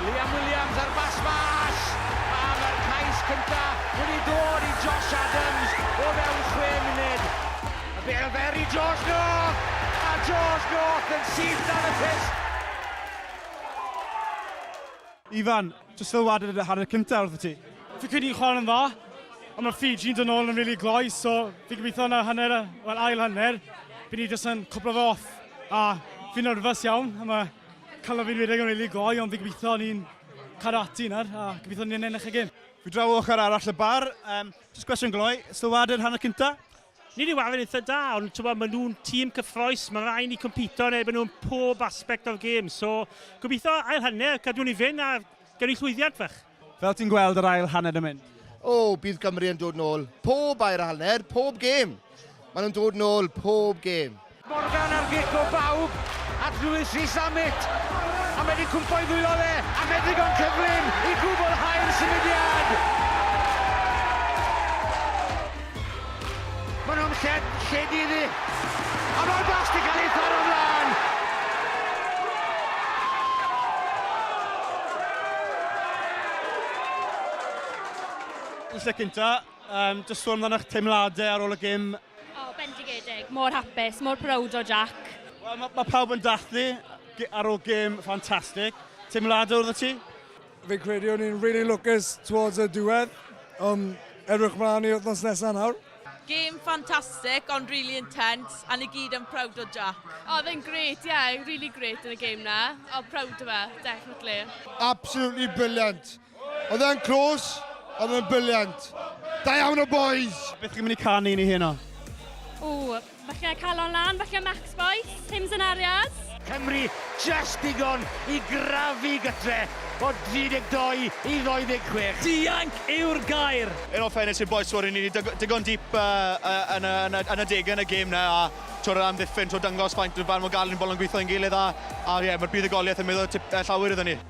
Liam Williams ar bas mas! A mae'r cais cynta wedi dod i Josh Adams o fewn 6 munud. Y bêl fer i George North! A George North yn syth dan y pyst! Ifan, jyst sylwadau dy hanner cynta wrtho ti. Fi credu ni'n chwarae'n dda, ond mae Fiji'n dod nôl yn rili gloi, so fi'n gobeithio yn y hanner, wel ail hanner, bydd ni jyst yn cwpl o off. A fi'n nervous iawn, a mae calon fi'n rhedeg yn rili gloi, ond fi'n gobeithio ni'n cadw ati nawr, a gobeithio ni'n ennill y gêm. Fi draw ochr arall y bar, um, jyst cwestiwn gloi, sylwadau'r hanner cynta? Ni wedi wafyn eitha da, ond ti'n maen nhw'n tîm cyffroes, mae rhaid ni compito yn erbyn nhw'n pob aspect o'r gêm. So, gobeithio ail hanner, cadw ni fynd a gawn ni llwyddiant fach. Fel ti'n gweld yr ail hanner yn mynd? O, bydd Gymru yn dod nôl. Pob ail hanner, pob gêm. Maen nhw'n dod nôl pob gêm. Morgan ar gic o bawb at Lewis Rees-Zammit. A mae wedi cwmpo i ddwylo fe, a mae ddigon cyflym i gwblhau'r symudiad. Maen nhw'n lled, lledu iddi. A mae'r bas wedi cael ei tharo ymlaen. Yn lle cynta, um, jyst sôn amdano'ch teimladau ar ôl y gêm. O, bendigedig. Mor hapus, mor proud o Jack. Wel, mae ma pawb yn dathlu ar ôl gêm ffantastig. Teimladau wrtho ti? Fi'n credu o'n i'n really lwcus towards y diwedd, ond edrych mlaen i wythnos nesaf nawr. Game fantastic, ond really intense, a ni gyd yn proud o Jack. Oedd e'n great, yeah, really great yn y game na. O, proud o fe, definitely. Absolutely brilliant. Oedd e'n close, oedd e'n brilliant. Da iawn o boys! Beth chi'n mynd i canu i ni heno? O, falle Calon Lan, falle Max Boyce, Hymns and Arias. Cymru just digon i grafu gytre o 32 i 26. Dianc yw'r gair! In all fairness i'r boys, twod, ni wedi digon deep uh, uh, yn, y, yn, y, yn y degau yn y gêm na, a twod, amddiffyn, twod, dangos faint o fan mor galed ni'n bolon gweithio yn gilydd, a, a ie, mae'r buddugoliaeth yn meddwl tip, uh, llawer iddyn ni.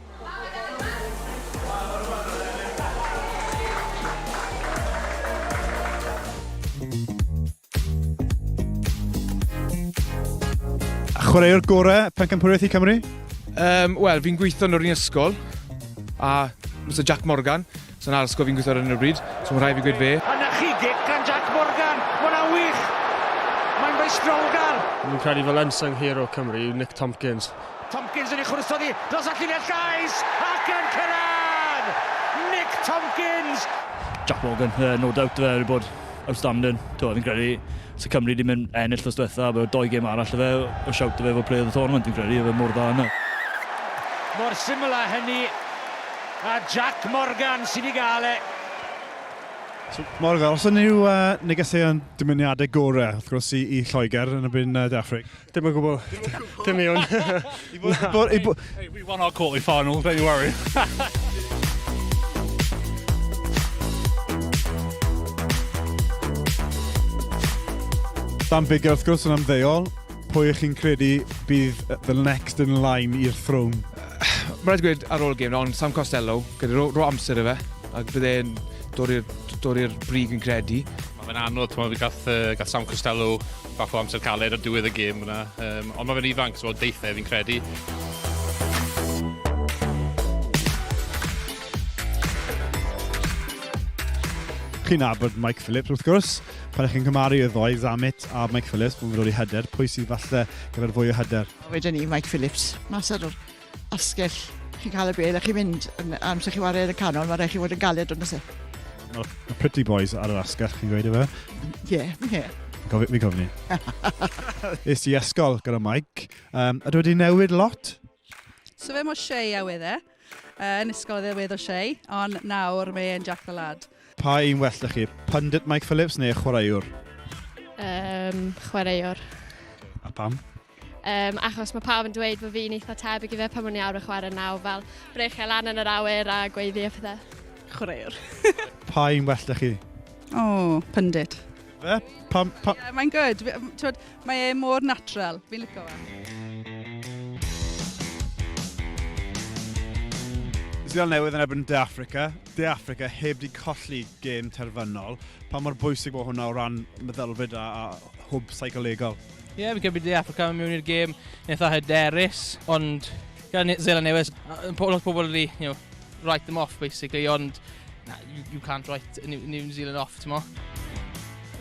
Chwaraewr gorau Pencampwriaeth i Cymru? Um, Wel, fi'n gweithio yn yr un ysgol, a Mr Jack Morgan, so na'r ysgol fi'n gweithio ar hyn o bryd, so mae'n rhaid fi gweud fe. A na chi gic gan Jack Morgan, mae hwnna'n wych! Mae'n feistrolgar! Fi'n credu fel unsung hero Cymru yw Nick Tompkins. Tompkins yn ei chwrso ddi dros y llinell gais ac yn cyrraedd! Nick Tompkins! Jack Morgan, uh, no doubt fe wedi bod outstanding. Twa, fi'n credu, sa Cymru wedi mynd ennill thos diwetha, bod doi gêm arall o fe, o shout o fe fod player of the tournament, fi'n credu, fe mor dda yna. Mor syml â hynny, a Jack Morgan sydd wedi gael e. So, Morgan, os unrhyw uh, negeseuon dymuniadau gorau, wrth gwrs, i, i Lloegr yn y byn uh, De Affrig? Dim o gwbl. Dim i hwn. Hey, we won our quarterly final, don't you worry. Dan Biggar, wrth gwrs, yn ymddeol. Pwy ych chi'n credu bydd the next in line i'r throne? Mae'n rhaid gweud ar ôl y gêm, ond Sam Costello, gyda ro, ro amser i fe, ac bydd e'n dod i'r dod i'r brig yn credu. Mae fe'n anodd, ti'n gath, uh, gath Sam Costello bach o amser caled ar diwedd y gêm yna. Um, ond mae fe'n ifanc, so deithau fi'n credu. Chi'n nabod Mike Phillips, wrth gwrs. Pan ych chi'n cymaru y ddoi, Zammit a Mike Phillips, mae'n dod i hyder. Pwy sydd falle gyda'r fwy o hyder? Wedyn ni, Mike Phillips. Mas ar yr asgell, chi'n cael y bel a chi'n mynd, amser chi wario yn y canol, mae rhaid chi fod yn galed ond oes e. Mae Pretty Boys ar yr asgell, chi'n gweud efe? Ie, ie. Gofi, fi gofyn i. Es i ysgol gyda Mike. Um, a dwi wedi newid lot? So fe mor Shea a wedd e. Uh, yn ysgol oedd e wedd o Shea, ond nawr mae e'n Jack the Lad. Pa un well da chi, pundit Mike Phillips neu chwaraewr? Um, chwaraewr. A pam? Um, achos mae pawb yn dweud bod fi'n eitha tebyg i fe pan o'n i ar y chwarae naw, fel breichiau lan yn yr awyr a gweiddi a pethau. Chwaraewr. Pa un well da chi? O, oh, pundit. Fe? Pam? Pa... Yeah, mae'n good. Twyd, mae e mor natural. Fi'n licio fe. Seland Newydd yn erbyn De Africa. De Africa heb di colli gêm terfynol. Pa mor bwysig bod hwnna o ran meddylfryd a, a hwb seicolegol? Ie, yeah, fi'n cymryd De Africa mewn i'r gêm yn eitha hyderus, ond Gyda Zeland Newydd, lot o pobl wedi, you know, write them off, basically, ond na, you, you can't write New, New Zealand off, ti'n mo?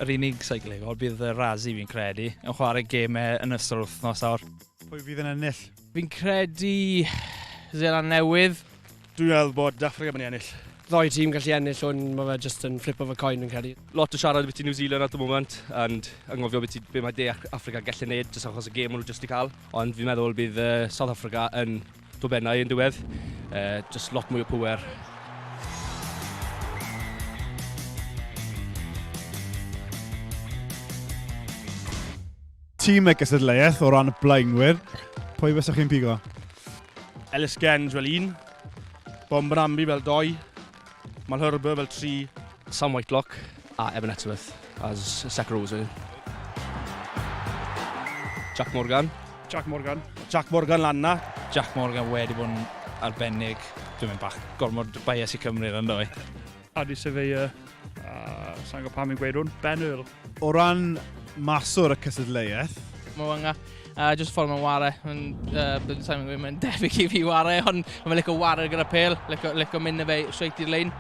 Yr unig seicolegol bydd y Razi fi'n credu yn chwarae gemau yn ystod wythnos awr. Pwy fydd yn ennill? Fi'n credu Zeland Newydd. Dwi'n meddwl bod Affrica mynd i ennill. Ddoi tîm gallu ennill hwn, mae fe just yn flip of a coin yn credu. Lot o siarad beth i New Zealand at the moment, and anghofio beth be mae De Africa gallu neud, jyst achos y gêm maen nhw jyst i cael. Ond fi'n meddwl bydd uh, South Africa yn dwbennau yn diwedd. Uh, just lot mwy o pwer. Tîm y gystadleuaeth o ran y blaenwyr, pwy fysech chi'n pigo? Ellis Gens fel un, Bombrambi fel doi, Malherbe fel tri. Sam Whitelock a Evan Etzworth as second rows. Jack Morgan. Jack Morgan. Jack Morgan lan na. Jack Morgan wedi bod yn arbennig. Dwi'n mynd bach gormod bias i Cymru yn dwi. Adi Surveyor, a sa'n gwybod pam i'n gweud hwn, Ben Earl. O ran maswr y cystadleuaeth? Mwanga. Uh, just ffordd mae'n ware, mae'n, uh, Simon gweud, mae'n debyg i fi ware, ond mae'n licio ware gyda pel, licio, licio mynd na fe straight i'r lein.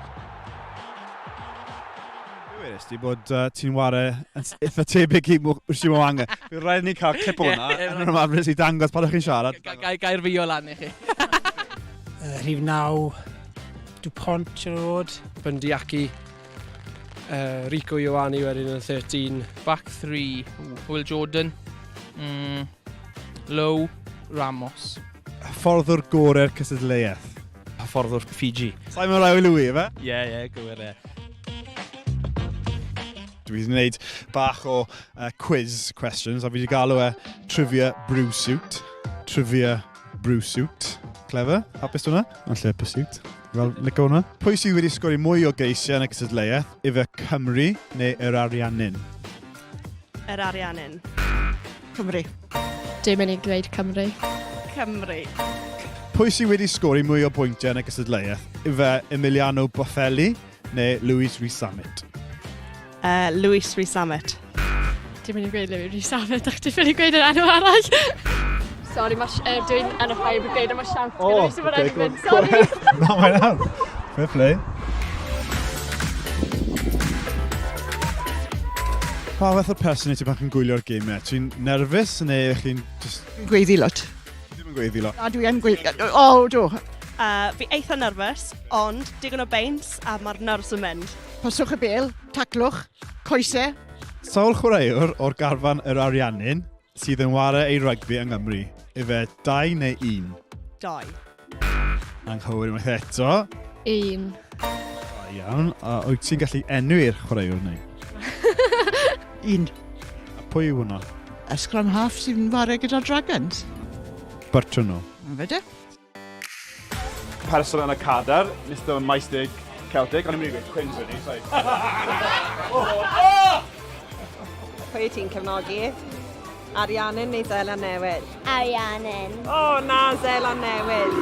Be wedest ti bod uh, ti'n ware yn eitha tebyg i Rishi Mwanga? Bydd rhaid ni cael clip o hwnna yn yr ymarfer i dangos pan ydych chi'n siarad. Gair, gair fi o lan i chi. Uh, rhif 9, Dupont, siwr o fod. Bundyaki, uh, Rico Ioane wedyn yn 13. Back 3, Will Jordan, Lowe, Ramos. Hyfforddwr gorau'r cystadleuaeth? Hyfforddwr Fiji. Simon Raiwalui, ife? Ie, yeah, ie, yeah, gywir e. Dwi wedi gwneud bach o uh, quiz questions, a fi wedi galw e Trivia Brew Suit. Trivia Brew Suit. Clever? Hapus hwnna? Yn lle Pursuit. Fel, licio hwnna. Pwy sydd wedi sgori mwy o geisiau yn y cystadleuaeth? Ife Cymru neu yr Ariannin? Yr Ariannin. Cymru. Dwi'n mynd i dweud Cymru. Cymru. Pwy sydd wedi sgori mwy o bwyntiau yn y gystadleuaeth? Ife Emiliano Boffelli neu Louis Rees-Zammit? Uh, Louis Rees-Zammit. Dwi'n mynd i gweud Louis Rees-Zammit, ach ti'n ffili gweud yr enw arall. Sorry, mae uh, dwi'n yn y fire brigade a mae shout gyda fi, so mae'n rhaid i fynd. Sorry. Na, mae'n iawn. Fair play. Pa fath o person i ti pan chi'n gwylio'r gemau? Ti'n nerfus neu chi'n just... Dwi'n gweiddi lot. Ddim yn gweiddi lot? Na, dwi yn gweiddi. O, do. Uh, fi eitha nervous, ond digon o beints a mae'r nerves yn mynd. Paswch y bel, taclwch, coesau. Sawl chwaraewr o'r garfan yr Ariannin sydd yn ware ei rygbi yng Nghymru? Ife dau neu un? Dau. Anghywir unwaith eto. Un. Da iawn. A wyt ti'n gallu enwi'r chwaraewr neu? Un. A pwy yw hwnna? Y scrum half sy'n ware gyda Dragons. Bertrand. Fe de? Person yn y cadar, Mr Maesteg Celtic, o'n i'n mynd i gweud Quins really, sorry. Pwy ti'n cefnogi? Ariannin neu Seland Newydd? Ariannin. O, oh, na, Seland Newydd.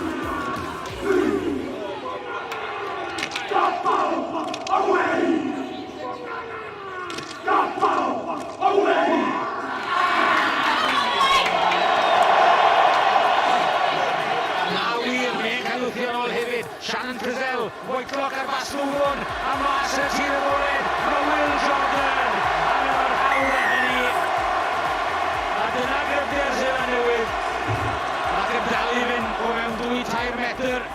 Na wir, mae'n cael wthio nôl hefyd. Shannon Frizzell, Whitelock ar bas Lwron, a mas y tir agored, mae Will Jordan, a mae'r hawl ar hynny. A dyna gryfder Seland Newydd, ac yn dal i fynd o fewn 2-3 metr.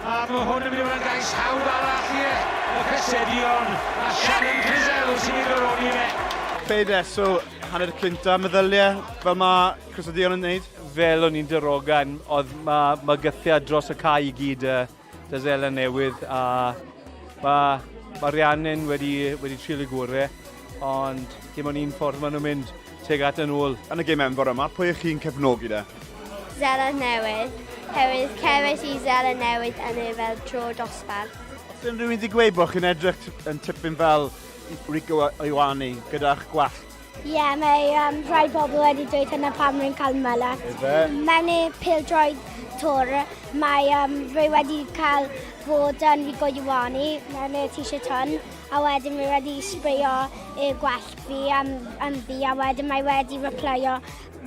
A mae hwn yn mynd i fod yn gais hawdd arall i y Cysedion, a Shannon Frizzell sy'n ei goroni fe. Be so, hanner cynta, meddyliau, fel mae Crystal Dion yn neud? Fel o'n i'n darogan, oedd mae ma gythiad dros y cae i gyd uh, dy Seland Newydd a mae ma Rhiannon wedi, wedi trio ei gorau, ond dim ond un ffordd maen nhw'n mynd tuag at yn ôl. Yn y gêm enfawr yma, pwy ych chi'n cefnogi de? Seland Newydd. Herwydd cefais i Seland Newydd yn y fel tro dosbarth. Os unrhyw un wedi gweud bod chi'n edrych yn tipyn fel Rico Ioane gyda'ch gwallt? Ie, yeah, mae um, rhai bobl wedi dweud hynna pam rwy'n cael mullet. Ife? Mewn y pêl-droed tour, mae um, rwy wedi cael fod yn Rico Ioane mewn y t-shirt hwn, a wedyn rwy wedi sbreio y gwallt fi am, am fi, a wedyn mae wedi replyo,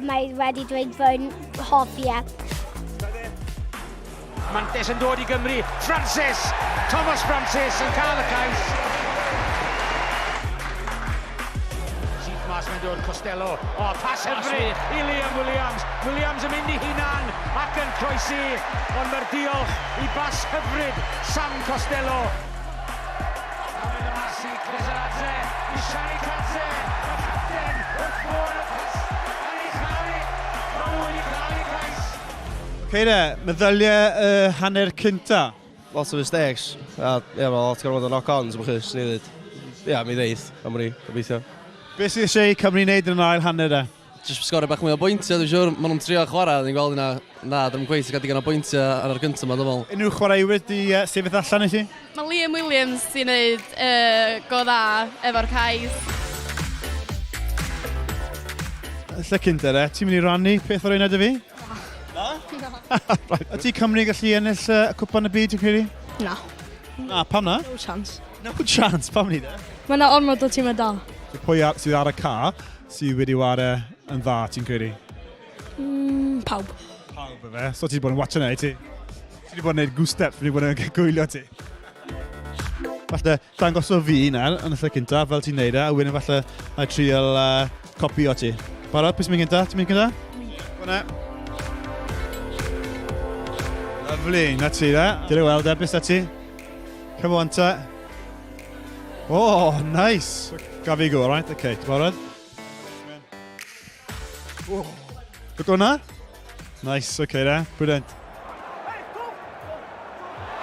mae wedi dweud fod hoffi e. Mantes yn dod i Gymru. Francis! Thomas Francis yn cael y cais. Syth mas mae'n dod Costello. O, oh, pas hyfryd i Liam Williams. Williams yn mynd i hunan ac yn croesi. Ond mae'r diolch i bas hyfryd Sam Costello. Masi Krezeradze i Shani Kadze. Y capten wrth fôn y pas yn ei chael i. Mae nhw wedi cael eu cais. Ok de, meddyliau y hanner cynta. Lot o mistakes. A ie, mae lot gorfod o knock-ons, mwch chi, swn i ddweud. Ie, mi ddeith, am wn i, gobeithio. Beth sydd eisiau i Cymru wneud yn yr ail hanner de? Jyst sgorio bach mwy o bwyntiau, dwi'n siŵr. Maen nhw'n trio chwarae, ni'n gweld yna, na, ddim cweit yn cael digon o bwyntiau ar yr gyntaf yma, dwi'n meddwl. Unrhyw chwaraewyr di sefyll allan i ti? Mae Liam Williams di wneud uh, go dda efo'r cais. Lle cynta de, ti'n mynd i rannu peth o'r un â fi? Na. Na? right. Ydy Cymru gallu ennill y cwpan y byd, ti'n credu? Na. Na, pam na? No chance. No chance, pam ni de? Mae yna ormod o tîmau da. Pwy ar, sydd ar y ca sydd wedi ware yn dda, ti'n credu? Mm, pawb. Pawb, efe? So ti wedi bod yn watch yna, ti? Ti wedi bod yn gwneud goose steps, wedi bod yn gwylio ti. Falle dangos o fi nawr yn y lle cynta, fel ti'n neud e, a wedyn falle na i trial uh, copio ti. Barod, pwy sy'n mynd gynta? Ti'n mynd gynta? Gwna. Lovely, na ti da. Dyle weld e, beth ti? Come on ta. Oh, nice. Gaf fi go, right? Okay, ti'n barod? Oh. Look hwnna. Nice, okay da. Brilliant.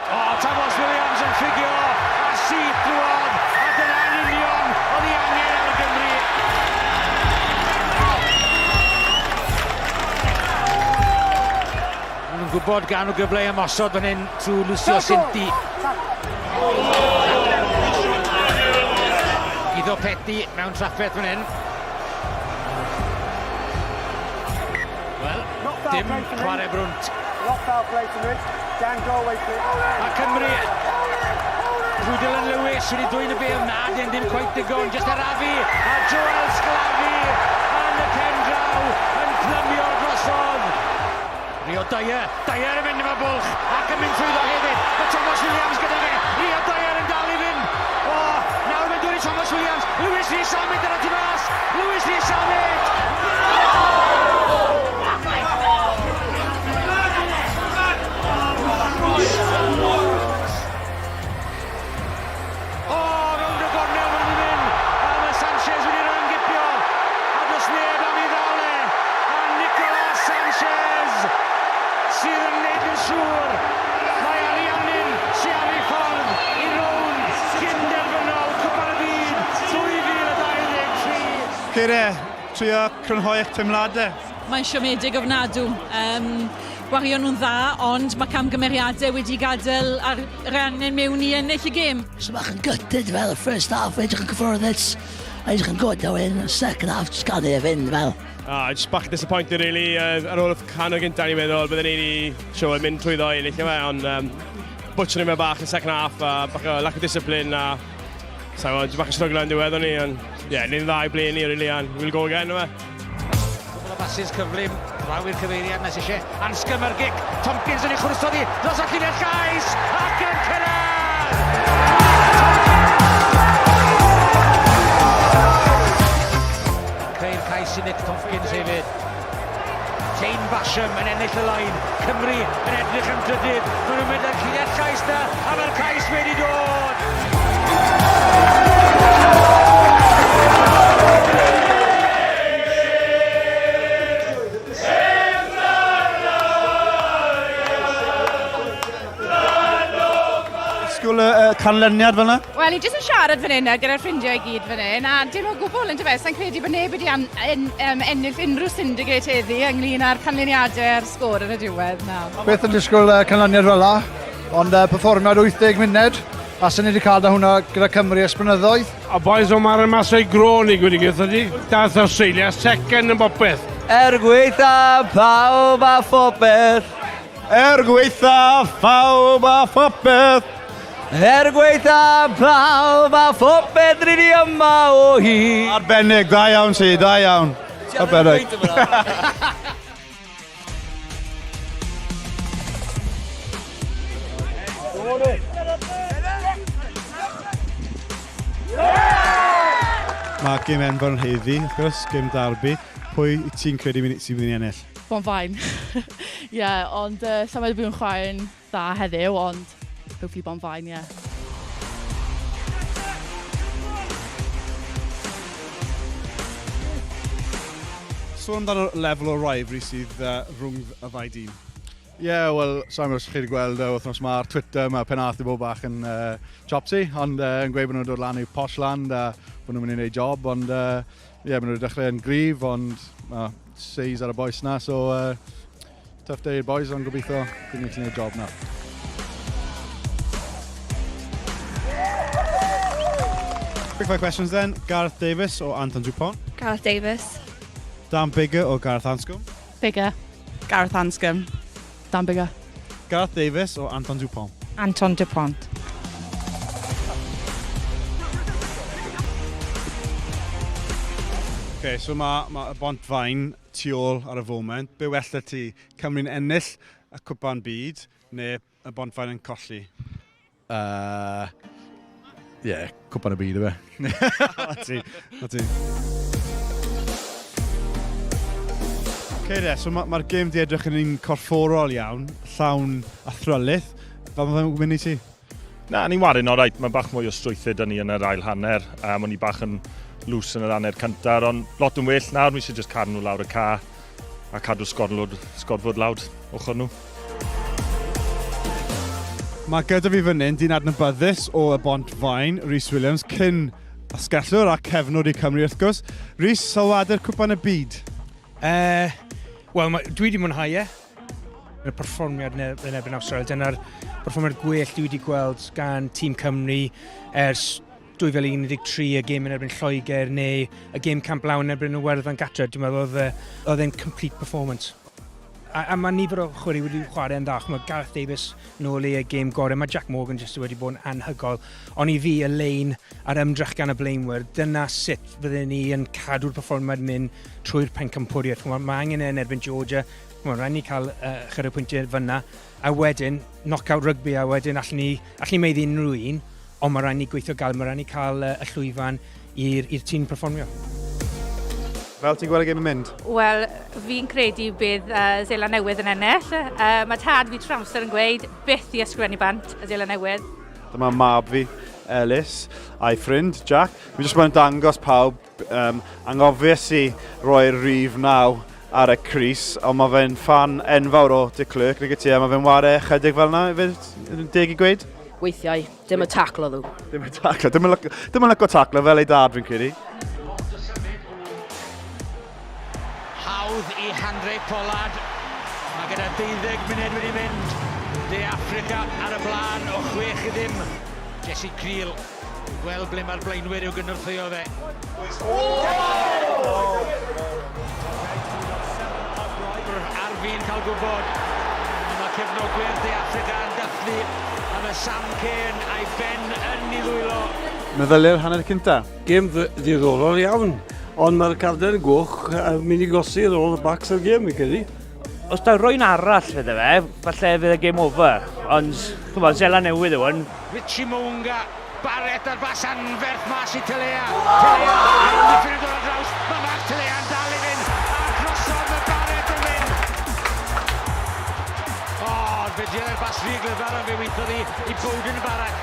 Oh, Tomos Williams yn ffugio a syth drwodd, a dyna'n union oedd ei angen ar Gymru. Maen nhw'n gwybod gan nhw gyfle i ymosod fan hyn trwy Lucio Sinti. Guido Petti mewn trafferth fan hyn. Wel, dim chwarae brwnt. Mae Cymru trwy Dylan Lewis wedi dwyn y bêl na, dyn ddim cweit digon, jyst arafu a Joel Sclavi yn y pen draw yn plymio drosodd. Rio Dyer, Dyer yn mynd efo bwlch ac yn mynd trwyddo hefyd. Mae Thomas Williams gyda fe. Rio Dyer yn dal i fynd. O, nawr mae'n dod i Thomas Williams. Lewis Rees-Zammit ar y tu fas. Lewis Rees-Zammit! O, rownd y gornel maen nhw'n mynd. A mae Sanchez wedi rhyngipio. A does neb am ei ddal e. A Nicolas Sanchez sydd yn neud yn siŵr mae Ariannin sy ar ei ffordd i rownd gyn-derfynol Cwpan y Byd 2023. Cere, trio crynhoi eich teimladau. Mae'n siomedig ofnadw. Um, Gwario nhw'n dda, ond mae camgymeriadau wedi gadael ar Rhiannon mewn i ennill y gêm. So bach yn gutted fel y first half, edrych yn cyfforddus, edrych yn good, a wedyn y second half, just gadael e fynd fel. Ah, just bach disappointed really, uh, ar ôl y canol gyntaf ni'n meddwl bydden ni wedi show yn mynd trwyddo i ennill yma, ond um, butchering fe bach yn second half, a bach o lack of discipline, a so, just bach o struggle yn diwedd o'n ni, ond yeah, ni'n dda i ble ni really, and we'll go again yma. Cwbl o basys cyflym, draw i'r cyfeiriad nes eisiau. Anscombe ar gic, Tompkins yn ei chwrso di, dros y llinell gais, ac yn cyrraedd! Creu'r cais i Nick Tompkins hefyd. Jane Basham yn ennill y lain, Cymru yn edrych am drydydd, maen nhw'n mynd ar llinell gais na, a mae'r cais wedi dod! Disgwyl y uh, canlyniad fel yna? Wel, ni jyst yn siarad fan hyn gyda'r ffrindiau i gyd fan hyn, a dim o gwbl yn dyfe, sa'n credu bod neb wedi an, en, um, ennill unrhyw syndicate heddi ynglyn â'r canlyniadau a'r sgôr yn y diwedd. Na. Beth yn disgwyl uh, canlyniad fel yna, ond uh, perfformiad 80 munud, a sy'n ni wedi cael da hwnna gyda Cymru ers blynyddoedd. A boys o mar y mas o'i grôn i gwyd i gyda di. Dath Australia second yn bopeth. Er gweitha pawb a phopeth. Er gweitha phawb a phopeth. Er gweitha pawb a phopeth rydyn ni yma o hyd. Arbennig, da iawn ti, da iawn. Arbennig. Mae gêm enfawr yn heddi, wrth gwrs, gêm darbi. Pwy ti'n credu sy'n mynd i ennill? Bontfaen. Ie, yeah, ond uh, sa'n meddwl bod nhw'n chwarae'n dda heddiw, ond hopefully Bontfaen, ie. Yeah. Sôn amdano'r lefel o rivalry sydd uh, rhwng y ddau dîm. Ie, yeah, wel, sa'n gwybod os chi wedi gweld uh, wythnos yma ar Twitter, mae Penarth wedi bod bach yn uh, chopsy, ond uh, yn gweud bod nhw'n dod lan i'w posh land a bod nhw'n mynd i wneud job, ond ie, uh, yeah, maen nhw wedi dechrau yn gryf, ond uh, seis ar y boys na, so uh, tough day i'r boys, ond gobeithio bydd ni'n gallu gwneud job na. Quick fire questions then. Gareth Davies o Anton Dupont? Gareth Davies. Dan Biggar o Gareth Anscombe? Biggar. Gareth Anscombe. Dan Biggar. Gareth Davies o Anton Dupont? Anton Dupont. Okay, so mae ma y bont fain tu ôl ar y foment. Be well da ti? Cymru'n ennill y cwpan byd neu y bont fain yn colli? Uh, yeah, cwpan y byd, yfe. Na ti, na ti. Okay, de, so mae'r ma gêm di edrych yn un corfforol iawn, llawn athrylith. Fel mae'n mynd i ti? Na, ni'n warin o'r rhaid. Mae bach mwy o strwythur da ni yn yr ail hanner. Um, o'n i bach yn loose yn yr hanner cyntaf, ond lot yn well nawr. Mi eisiau just cadw nhw lawr y ca a cadw sgorlwd, sgorfod lawr ochr nhw. Mae gyda fi fan hyn dyn adnabyddus o y Bont Faen, Rhys Williams, cyn asgellwr a cefnwr i Cymru wrth gwrs. Rhys, sylwadau'r cwpan y byd? Uh, Wel, dwi wedi mwynhau e. Y perfformiad yn erbyn Awstralia, dyna'r perfformiad gwell dwi wedi gweld gan tîm Cymru ers 2013, y gêm yn erbyn Lloegr neu y gêm Camp Lawn yn erbyn Iwerddon gatre. Dwi'n meddwl oedd, oedd e'n complete performance. A, a mae nifer o chwarae wedi chwarae yn dda. Mae Gareth Davies nôl i y gêm gorau. Mae Jack Morgan jyst wedi bod yn anhygol. Ond i fi, y lein a'r ymdrech gan y blaenwyr, dyna sut fydden ni yn cadw'r perfformiad mynd trwy'r pencampwriaeth. Mae, mae angen e yn erbyn Georgia. Mae'n rhaid ni cael uh, chydig pwyntiau fyna. A wedyn, knockout rugby, a wedyn allan ni, allan ni meiddi unrhyw un. Ond mae rhaid ni gweithio galed, mae rhaid ni cael y llwyfan i'r tîm perfformio. Fel ti'n gweld y gêm yn mynd? Wel, fi'n credu bydd uh, Seland Newydd yn ennill. Uh, mae tad fi trwy amser yn gweud byth i ysgrifennu bant y Seland Newydd. Dyma mab fi, Ellis, a'i ffrind, Jack. Mi jyst mae'n dangos pawb, um, angofies i roi'r rif naw ar y crys, ond mae fe'n ffan enfawr o De Klerk, nag y ti, a mae fe'n ware chydig fel yna, hefyd, deg i gweud? Weithiau, dim y taclo ddo. Dim y taclo, dim yn dim yn lyco taclo fel ei dad fi'n credu. Hawdd i Handre Pollard. Mae gyda 12 munud wedi mynd. De Affrica ar y blaen o 6 i ddim. Jesse Creel gweld ble mae'r blaenwyr i'w gynorthwyo fe. Ar fin cael gwybod. Ond mae cefnogwyr De Affrica yn dathlu am y Sam Cane a'i ben yn ei ddwylo. Meddyliau'r hanner cynta? Gêm ddiddorol iawn, ond mae'r carden goch yn mynd i gosi ar ôl y backs o'r gêm, fi'n credu. Os da rwy'n arall fydde fe, falle fydd y game over. Ond, chymod, Zela Newydd yw hwn. Richie Mounga, Barrett ar bas anferth mas i Telea. Telea, amddiffyn yn dod ar draws, mae Mark Telea'n dal i fynd, a drosodd mae Barrett yn mynd. O, oh, fe diolch bas rhy glyfar, ond fe weithiodd i, i Bowden Barak.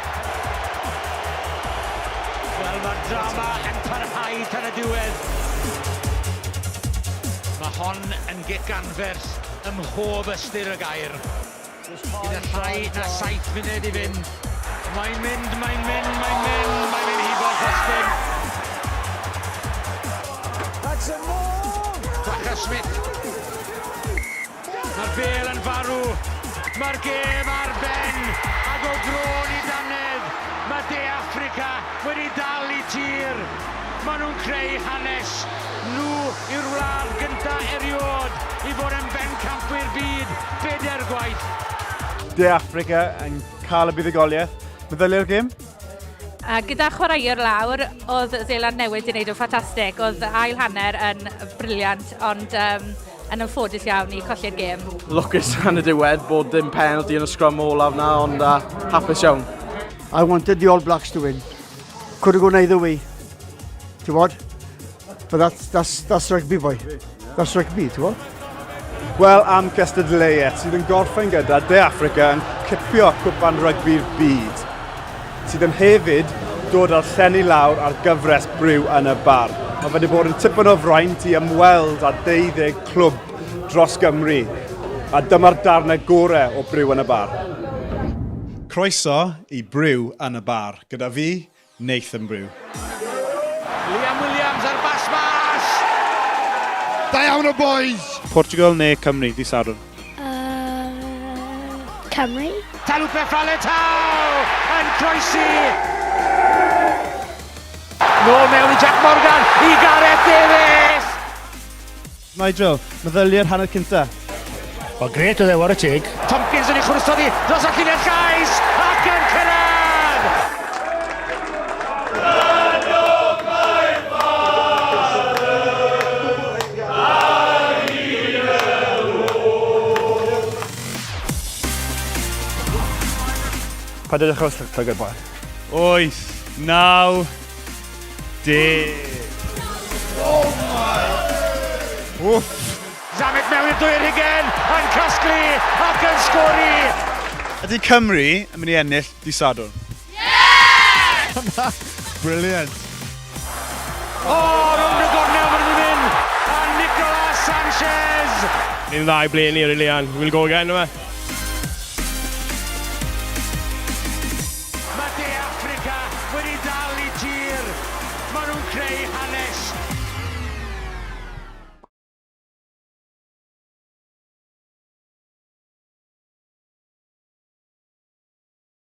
Wel, mae'r drama yn parhau tan y diwedd. Mae hon yn gic anferth ym mhob ystyr y gair. Gyda llai na 7 munud i fynd. Mae'n mynd, mae'n mynd, mae'n mynd, mae'n mynd hibo'r postyn. That's a move! Tucker Smith. Mae'r bel yn farw. Mae'r gêm ar ben. Ac o groen i dannedd, mae De Affrica wedi dal i tir. Maen nhw'n creu hanes. Nhw yw'r wlad gynta eriod i fod yn bencampwyr byd bedair gwaith. De Affrica yn cael y buddugoliaeth. Meddyliau'r gêm? A gyda chwaraewr lawr, oedd Seland Newydd wedi gwneud yn ffantastig. Oedd ail hanner yn brilliant, ond um, yn anffodus iawn i colli'r gêm. Lwcus yn y diwedd bod dim penalty yn y scrum olaf na, ond hapus iawn. I wanted the All Blacks to win. Could have gone either way. Ti'n bod? But that's, that's, that's rugby, boy. That's rugby, ti'n bod? Wel, am gystadleuaeth sydd yn gorffen gyda De Affrica yn cipio cwpan rygbi'r byd, sydd yn hefyd dod â'r llenni lawr ar gyfres Briw yn y Bar. Mae fe wedi bod yn tipyn o fraint i ymweld â deuddeg clwb dros Gymru, a dyma'r darnau gorau o Briw yn y Bar. Croeso i Briw yn y Bar, gyda fi, Nathan Brew. Liam Williams ar bas mas! Da iawn o boys! Portugal neu Cymru, di Sadwrn? Cymru. Talupe Faletau yn croesi! Nôl mewn i Jack Morgan, i Gareth Davies! Nigel, meddyliau'r hanner cynta. Wel, gret oedd e, war y teg. Tompkins yn ei chwrso di dros y llinell gais ac yn cyrraedd! Paid edrych ar llygad boi. 8, 9, 10. Oh my! Wff! Zammit mewn i'r dwy'r hugen, yn casglu ac yn sgori! Ydy Cymru yn mynd i ennill di Sadwrn? Yeah! Brilliant. O, rownd y gornel maen nhw'n mynd! A Nicolas Sanchez! Ni'n dda i ble ni, really, and we'll go again, yma. Mae De Affrica wedi dal i tir. Maen nhw'n creu hanes.